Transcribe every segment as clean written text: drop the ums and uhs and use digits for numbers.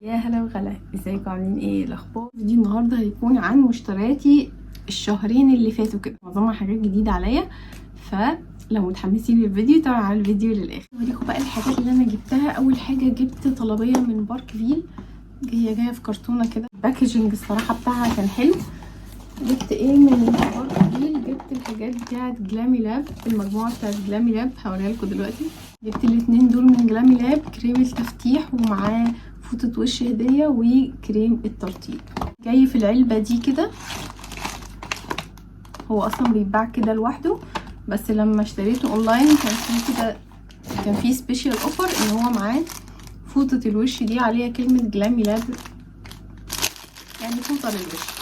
يا هلا وغلا، ازيكم؟ عاملين ايه؟ الاخبار؟ فيديو النهارده هيكون عن مشترياتي الشهرين اللي فاتوا كده، معظمها حاجات جديدة عليا، فلو متحمسين للفيديو تابعوا على الفيديو للاخر. اوريكم بقى الحاجات اللي انا جبتها. اول حاجة جبت طلبية من باركفيل، هي جاية في كرتونة كده، ال packaging الصراحة بتاعها كان حلو. جبت ايه من باركفيل؟ جبت الحاجات بتاعه جلامي لاب، المجموعة بتاعه جلامي لاب هوريها لكم دلوقتي. جبت الاتنين دول من جلامي لاب، كريم التفتيح ومعاه فوطة وش هدية وكريم الترطيب. جاي في العلبة دي كده، هو اصلا بيتباع كده لوحده، بس لما اشتريته اونلاين كان فيه كده، كان فيه special offer ان هو معاه فوطة الوش دي عليها كلمة جلامي لاب، يعني فوطة للوش.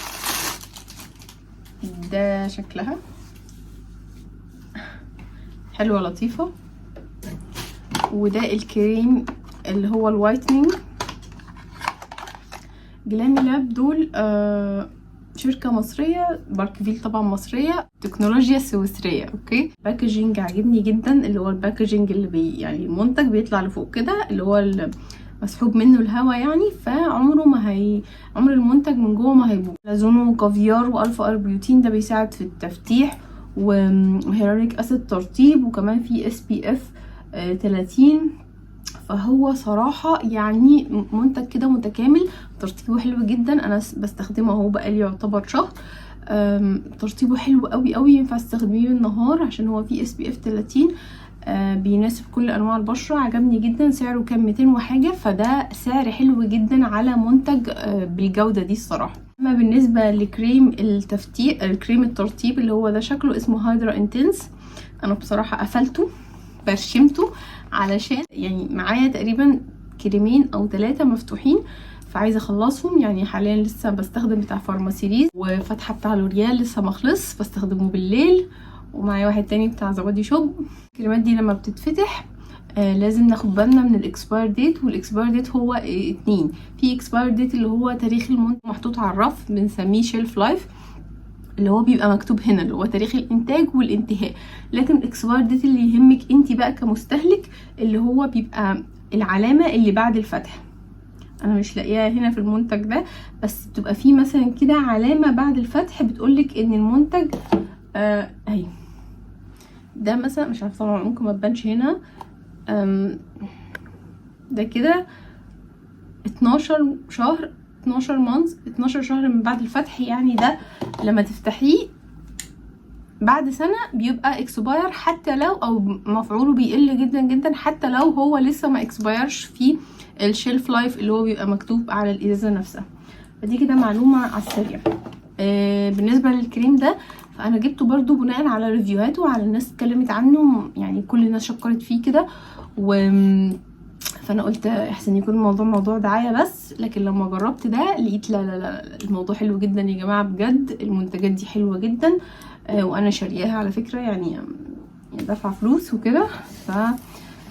ده شكلها حلوة لطيفة. وده الكريم اللي هو ال whitening. جلامي لاب دول شركة مصرية، باركفيل طبعا مصرية، تكنولوجيا سويسرية. okay، packaging عجبني جدا، اللي هو ال packaging اللي يعني المنتج بيطلع لفوق كده، اللي هو مسحوب منه الهواء يعني، فعمره ما هي عمر المنتج من جوه ما هيبوظ. لازونو كافيار و alpha arbutin، ده بيساعد في التفتيح، و hyaluronic acid ترطيب، وكمان في SPF 30. فهو صراحة يعني منتج كده متكامل، ترطيبه حلو جدا. انا بستخدمه اهو بقالي يعتبر شهر. ترطيبه حلو قوي قوي، ينفع تستخدميه بالنهار عشان هو فيه SPF 30، بيناسب كل انواع البشرة. عجبني جدا. سعره كان 200 وحاجة، فده سعر حلو جدا على منتج بالجودة دي الصراحة. اما بالنسبة لكريم التفتيح، الكريم الترطيب اللي هو ده شكله اسمه Hydra Intense، انا بصراحة قفلته برشمته علشان يعني معايا تقريبا كريمين او 3 مفتوحين، فعايزه اخلصهم. يعني حاليا لسه بستخدم بتاع فارماسيليز، وفاتحه بتاع لوريال لسه ما خلص بستخدمه بالليل، ومعايا واحد تاني بتاع The Body Shop. الكريمات دي لما بتتفتح لازم ناخد بالنا من ال expire date، وال expire date هو 2. في expire date اللي هو تاريخ المنتج محطوط على الرف، بنسميه shelf life، اللي هو بيبقى مكتوب هنا اللي هو تاريخ الانتاج والانتهاء. لكن ال expire date اللي يهمك انت بقى كمستهلك اللي هو بيبقى العلامة اللي بعد الفتح. انا مش لاقيها هنا في المنتج ده، بس بتبقى فيه مثلا كده علامة بعد الفتح بتقولك ان المنتج اهي، ده مثلا مش عارفه طبعا ممكن ما تبانش هنا. ده كده 12 شهر، 12 months، 12 شهر من بعد الفتح. يعني ده لما تفتحيه بعد سنة بيبقى expire، حتى لو او مفعوله بيقل جدا جدا، حتى لو هو لسه ما expire ش في ال shelf life اللي هو بيبقى مكتوب على الازازة نفسها. فدي كده معلومة على السريع. بالنسبة للكريم ده فانا جبته برضو بناء على review هات وعلى الناس اتكلمت عنه، يعني كل الناس شكرت فيه كده، و فانا قلت احسن يكون الموضوع موضوع دعاية بس. لكن لما جربت ده لقيت لا لا لا، الموضوع حلو جدا يا جماعة، بجد المنتجات دي حلوة جدا. وانا شارياها على فكرة، يعني دافعه فلوس وكده، ف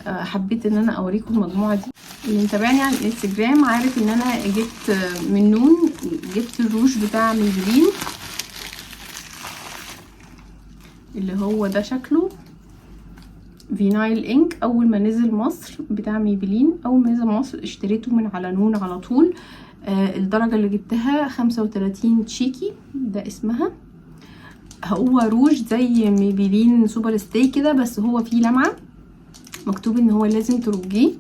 حبيت ان انا اوريكم المجموعة دي. اللي متابعني على الانستجرام عارف ان انا جبت من نون، جبت الروج بتاع ميبلين اللي هو ده شكله vinyl ink. اول ما نزل مصر بتاع ميبلين، اول ما نزل مصر اشتريته من على نون على طول. الدرجة اللي جبتها 35 cheeky ده اسمها. هو روج زي ميبلين super stay كده، بس هو فيه لمعة، مكتوب ان هو لازم ترجيه.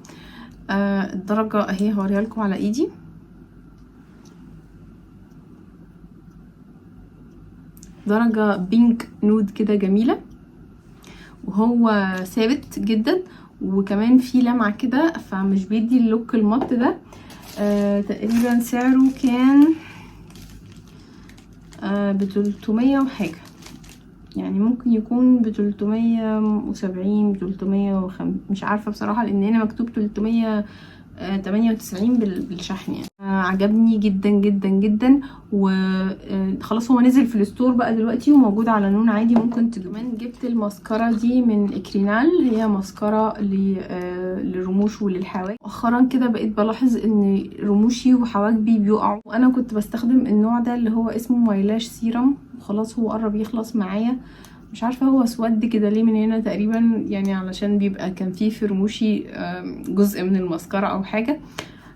الدرجة اهي هوريها لكم على ايدي. درجة pink nude كده جميلة، وهو ثابت جدا، وكمان فيه لمعة كده، فمش بيدي ال look ال matte ده. تقريبا سعره كان ب300 وحاجة، يعني ممكن يكون ب370، ب305، مش عارفة بصراحة، لان هنا مكتوب 398 بالشحن يعني. عجبني جدا جدا جدا، وخلاص هو نزل في ال store بقى دلوقتي وموجود على نون عادي، ممكن تجيبه. كمان جبت الماسكارا دي من اكرينال، هي ماسكارا للرموش وللحواجب. مؤخرا كده بقيت بلاحظ ان رموشي وحواجبي بيقعوا، وانا كنت بستخدم النوع ده اللي هو اسمه مايلاش سيرم، وخلاص هو قرب يخلص معايا. مش عارفة هو اسود كده ليه من هنا تقريبا، يعني علشان بيبقى كان فيه في رموشي جزء من الماسكارا او حاجة.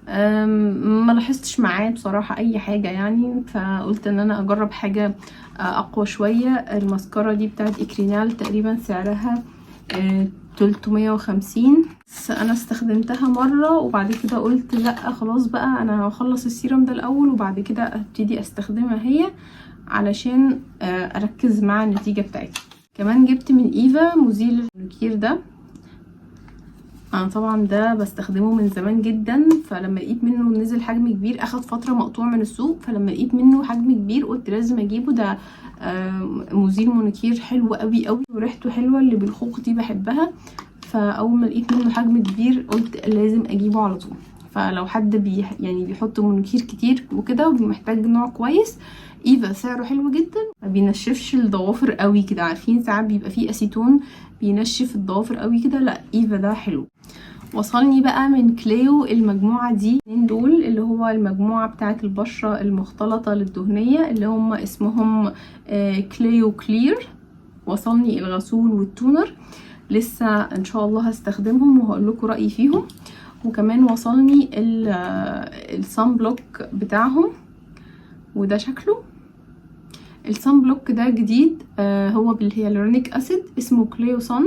ما لاحظتش معاه بصراحة اي حاجة يعني، فقلت ان انا اجرب حاجة اقوى شوية. الماسكارا دي بتاعت اكرينال تقريبا سعرها 350، بس انا استخدمتها مرة وبعد كده قلت لا خلاص بقى، انا هخلص السيرم ده الاول وبعد كده ابتدي استخدمها هي علشان اركز مع النتيجة بتاعتها. كمان جبت من ايفا مزيل المانيكير ده، انا طبعا ده بستخدمه من زمان جدا، فلما لقيت منه نزل حجم كبير، اخد فترة مقطوع من السوق، فلما لقيت منه حجم كبير قلت لازم اجيبه. ده مزيل مانيكير حلو قوي قوي وريحته حلوة، اللي بالخوخ دي بحبها، فاول ما لقيت منه حجم كبير قلت لازم اجيبه على طول. فلو حد يعني بيحط مانيكير كتير وكده ومحتاج نوع كويس، ايفا سعره حلو جدا، ما بينشفش الضوافر قوي كده، عارفين ساعات بيبقى فيه اسيتون بينشف الضوافر قوي كده، لا ايفا ده حلو. وصلني بقى من كليو المجموعة دي، اتنين دول اللي هو المجموعة بتاعة البشرة المختلطة للدهنية اللي هم اسمهم كليو كلير. وصلني الغسول وال toner، لسه ان شاء الله هستخدمهم وهقول لكم رأيي فيهم. وكمان وصلني ال sun block بتاعهم، وده شكله. ال sun block ده جديد، هو بال hyaluronic acid، اسمه كليو sun،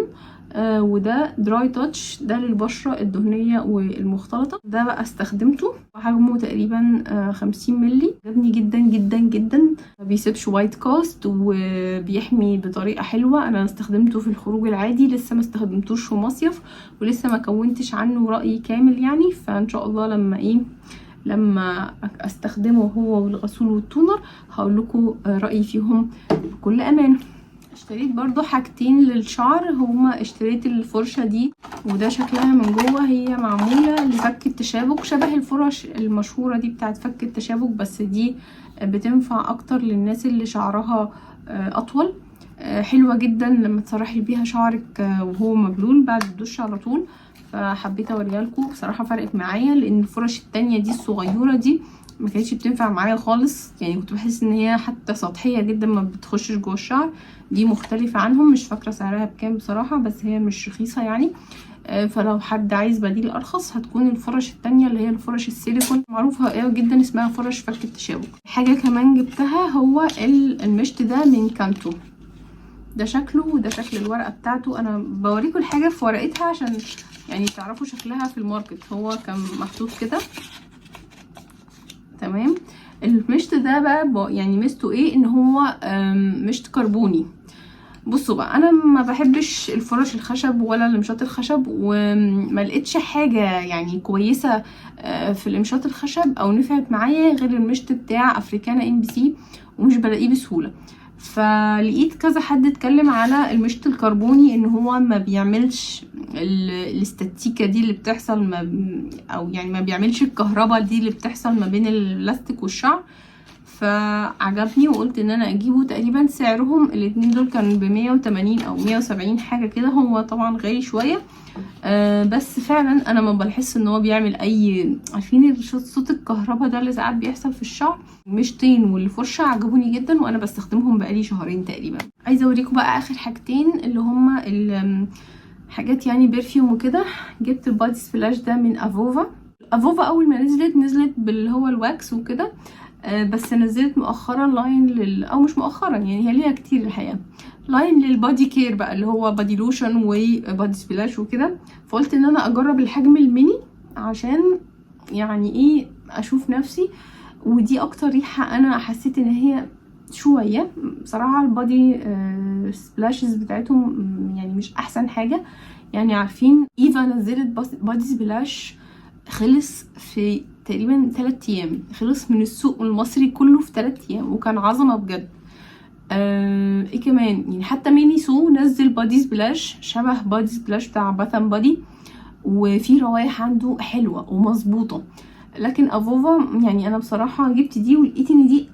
وده dry touch، ده للبشرة الدهنية والمختلطة. ده بقى استخدمته، حجمه تقريبا 50 ملي، عجبني جدا جدا جدا، ما بيسيبش white cast وبيحمي بطريقة حلوة. انا استخدمته في الخروج العادي، لسه ما استخدمتوش في مصيف ولسه ما كونتش عنه رأي كامل يعني، فان شاء الله لما استخدمه هو والغسول وال toner هقول لكم رأيي فيهم بكل امان. اشتريت برضو حاجتين للشعر، هما اشتريت الفرشة دي وده شكلها من جوه، هي معمولة لفك التشابك شبه الفرش المشهورة دي بتاعت فك التشابك، بس دي بتنفع اكتر للناس اللي شعرها اطول. حلوة جدا لما تسرحي بيها شعرك وهو مبلول بعد الدش على طول، فحبيت اوريها لكم. بصراحة فرقت معايا لان الفرش التانية دي الصغيرة دي ما كانتش بتنفع معايا خالص، يعني كنت بحس ان هي حتى سطحية جدا ما بتخشش جوه الشعر. دي مختلفة عنهم، مش فاكرة سعرها بكام بصراحة، بس هي مش رخيصة يعني. فلو حد عايز بديل ارخص هتكون الفرش التانية اللي هي الفرش السيليكون معروفة جدا، اسمها فرش فك التشابك. حاجة كمان جبتها هو المشط ده من كانتو، ده شكله وده شكل الورقة بتاعته. انا بوريكم الحاجة في ورقتها عشان يعني تعرفوا شكلها في ال market. هو كان محطوط كده، تمام. المشط ده بقى يعني ميزته ايه؟ ان هو مشط كربوني. بصوا بقى، انا ما بحبش الفرش الخشب ولا الامشاط الخشب، وما لقيتش حاجة يعني كويسة في الامشاط الخشب او نفعت معايا غير المشط بتاع افريكانا ام بي سي، ومش بلاقيه بسهولة. فلقيت كذا حد اتكلم على المشط الكربوني ان هو ما بيعملش الاستاتيكا دي اللي بتحصل ما او يعني ما بيعملش الكهرباء دي اللي بتحصل ما بين البلاستيك والشعر، فعجبني وقلت ان انا اجيبه. تقريبا سعرهم الاتنين دول كان ب180 او 170 حاجة كده، هو طبعا غالي شوية، بس فعلا انا ما بحس ان هو بيعمل اي، عارفين صوت الكهرباء ده اللي ساعات بيحصل في الشعر. مشطين والفرشه عجبوني جدا وانا بستخدمهم بقالي شهرين تقريبا. عايزه اوريكم بقى اخر حاجتين اللي هما حاجات يعني perfume وكده. جبت ال body splash ده من افوفا. افوفا اول ما نزلت باللي هو ال wax وكده، بس نزلت مؤخرا line او مش مؤخرا يعني، هي ليها كتير الحقيقة، line لل body care بقى اللي هو body lotion و body splash وكده. فقلت ان انا اجرب الحجم الميني عشان يعني ايه اشوف نفسي. ودي اكتر ريحه انا حسيت ان هي شوية بصراحة ال body splashes بتاعتهم يعني مش احسن حاجة. يعني عارفين ايفا نزلت body splash خلص في تقريبا 3 ايام، خلص من السوق المصري كله في 3 ايام، وكان عظمه بجد. ايه كمان يعني حتى مينيسو نزل body splash شبه body splash بتاع Bath and Body، وفي روايح عنده حلوة ومظبوطه. لكن افوفا يعني انا بصراحة جبت دي ولقيت ان دي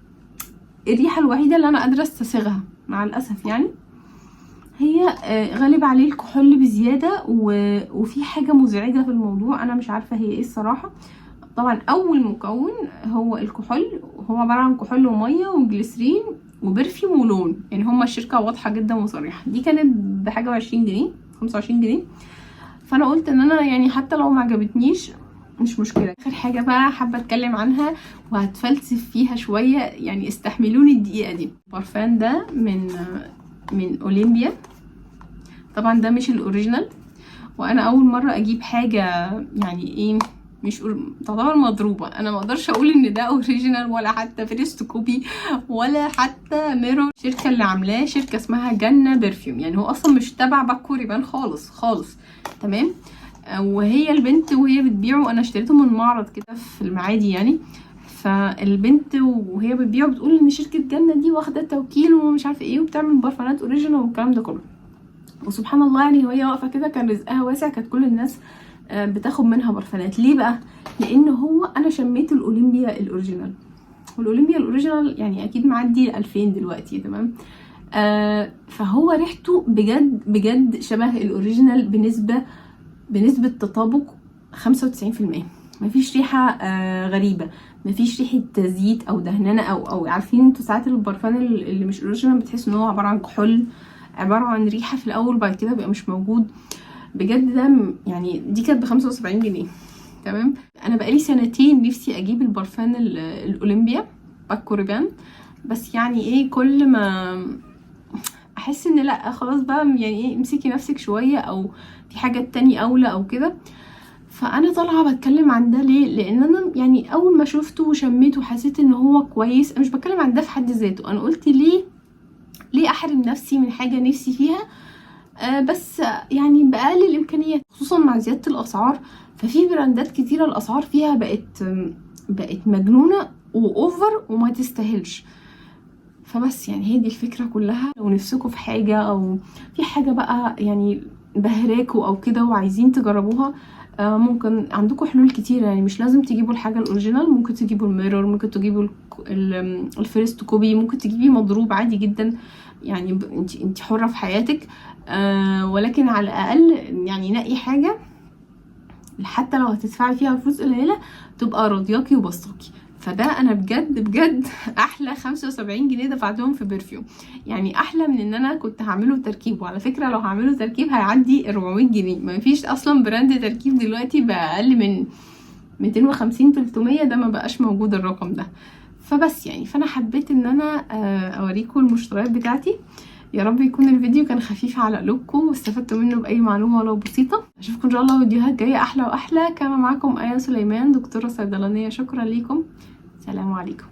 الريحة الوحيدة اللي انا قادرة استسيغها مع الاسف. يعني هي غالب عليه الكحول بزيادة، وفي حاجة مزعجة في الموضوع انا مش عارفه هي ايه الصراحة. طبعا اول مكون هو الكحول، هو عبارة عن كحول ومية وجليسرين و perfume ولون، يعني هما الشركة واضحة جدا وصريحة. دي كانت بحاجة وعشرين جنيه، 25 جنيه. فانا قلت ان انا يعني حتى لو ما عجبتنيش مش مشكلة. اخر حاجة بقى حابة اتكلم عنها وهتفلسف فيها شوية، يعني استحملوني الدقيقة دي. البرفان ده من اولمبيا، طبعا ده مش ال original، وانا اول مرة اجيب حاجة يعني ايه مش تعتبر مضروبة. انا ما اقدرش اقول ان ده original ولا حتى first copy ولا حتى mirror. الشركة اللي عاملاه شركة اسمها جنة perfume، يعني هو اصلا مش تبع باكو ريبان خالص خالص، تمام. وهي البنت وهي بتبيعه، انا اشتريته من معرض كده في المعادي يعني، فالبنت وهي بتبيعه بتقول ان شركة جنة دي واخده توكيل ومش عارفه ايه وبتعمل برفانات original والكلام ده كله. وسبحان الله يعني وهي واقفة كده كان رزقها واسع، كانت كل الناس بتاخد منها برفانات. ليه بقى؟ لان هو انا شميت الاولمبيا ال original، والاولمبيا ال original يعني اكيد معدي 2000 دلوقتي، تمام. فهو ريحته بجد بجد شبه ال original بنسبة تطابق 95%. مفيش ريحه غريبة، مفيش ريحه زيت او دهننه او عارفين انتوا ساعات البرفان اللي مش original بتحسوا ان هو عبارة عن كحول، عبارة عن ريحه في الاول بعد كده بيبقى مش موجود. بجد ده يعني دي كانت ب75 جنيه، تمام. انا بقالي سنتين نفسي اجيب البرفان الاولمبيا باكو ريبان، بس يعني ايه كل ما احس ان لا خلاص بقى يعني ايه امسكي نفسك شوية او في حاجات تانية اولى او كده. فانا طالعه بتكلم عن ده ليه؟ لان انا يعني اول ما شفته وشميته وحسيت ان هو كويس. انا مش بتكلم عن ده في حد ذاته، انا قلت ليه احرم نفسي من حاجة نفسي فيها، بس يعني باقل الامكانيات، خصوصا مع زيادة الاسعار. ففي براندات كتيرة الاسعار فيها بقت مجنونة و over وما تستاهلش. فبس يعني هي دي الفكرة كلها. لو نفسكم في حاجة او في حاجة بقى يعني بهراكوا او كده وعايزين تجربوها، ممكن عندكم حلول كتيرة، يعني مش لازم تجيبوا الحاجة ال original، ممكن تجيبوا ال mirror، ممكن تجيبوا ال first copy، ممكن تجيبي مضروب عادي جدا، يعني انت حرة في حياتك، ولكن على الاقل يعني نقي حاجة حتى لو هتدفعي فيها فلوس قليلة تبقى راضياكي وبسطاكي. فده انا بجد بجد احلى 75 جنيه دفعتهم في perfume، يعني احلى من ان انا كنت هعمله تركيب. وعلى فكرة لو هعمله تركيب هيعدي 400 جنيه، ما فيش اصلا brand تركيب دلوقتي باقل من 250 300، ده ما بقاش موجود الرقم ده. فبس يعني فانا حبيت ان انا اوريكم المشتريات بتاعتي. يا رب يكون الفيديو كان خفيف على قلوبكم واستفدتوا منه باي معلومة ولو بسيطة. اشوفكم ان شاء الله فيديوهات جاية احلى واحلى. كان معاكم آية سليمان، دكتورة صيدلانيه. شكرا ليكم، سلام عليكم.